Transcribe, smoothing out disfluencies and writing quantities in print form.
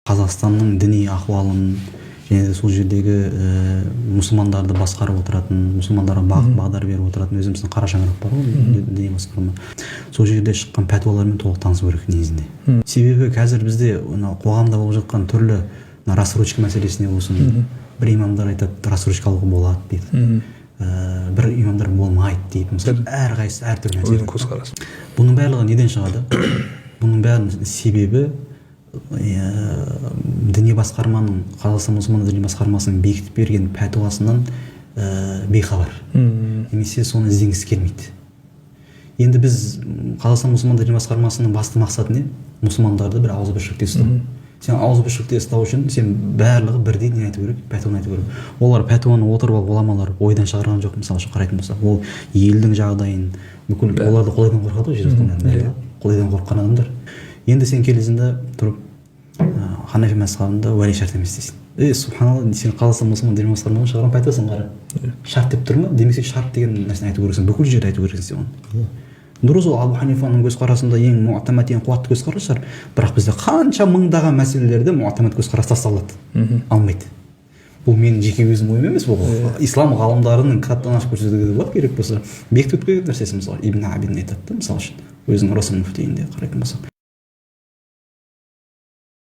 Қазақстанның діни ахуалын және де сол жердегі мұсылмандарды басқарып отыратын, мұсылмандарға бағыт бағдар беріп отыратын өзіміздің қара шаңырақ бар ғой, діни басқарма, сол жерде шыққан пәтуалармен толық танысу керек негізінде. Себебі қазір бізде мына қоғамда болып жатқан түрлі мына рассрочка мәселесіне болсын, бір имамдар айтады, рассрочка алуға болады дейді, бір имамдар болмайды дейді. Мысалы, әрқайсысы әртүрлі нәрсе өзінің айтады. Көзқарасы. Бұның барлығы неден шығады? Бұның бәрінің себебі діни басқарманың, Қазақстан мұсылман діни басқармасының бекітіп берген пәтуасынан бейхабар немесе соны ізденгісі келмейді. Енді біз Қазақстан мұсылман діни басқармасының басты мақсаты не? Мұсылмандарды бір ауызбіршілікте ұстау. Сен ауызбіршілікте ұстау үшін сен барлығы бірдей не айту керек? Пәтуаны айту керек. Олар пәтуаны отырып алып, ғұламалар ойдан шығарған жоқ. Мысалы үшін, қарайтын болсақ, ол елдің жағдайын бүкіл, олар да құдайдан қорқады ғой, жер барлығы құдайдан қорыққан адамдар. Енді сен келесің да тұрып, ханафи мазхабында уәли шарт емес дейсің. Е, субханалла, сен Қазақстан мұсылман діни басқарманың шығарған пәтуасын қара, шарт деп тұр ма? Демек, сен шарт деген нәрсені айту керексің, бүкіл жерде айту керексің сен оны. Дұрыс, ол Абу Ханифаның көзқарасында ең муатамат, ең қуатты көзқарас шығар, бірақ бізде қанша мыңдаған мәселелерде муатамат көзқарас тасталады, алмайды. Бұл менің жеке өзім ойым емес, бұл ислам ғалымдарының кітаптан ашып көрсетуге де болады керек болса, бекітіп кеткен нәрсесі. Мысалы, Ибн Абидин айтады да, мысалы үшін, өзінің Расул Муфтиінде қарайтын болсақ.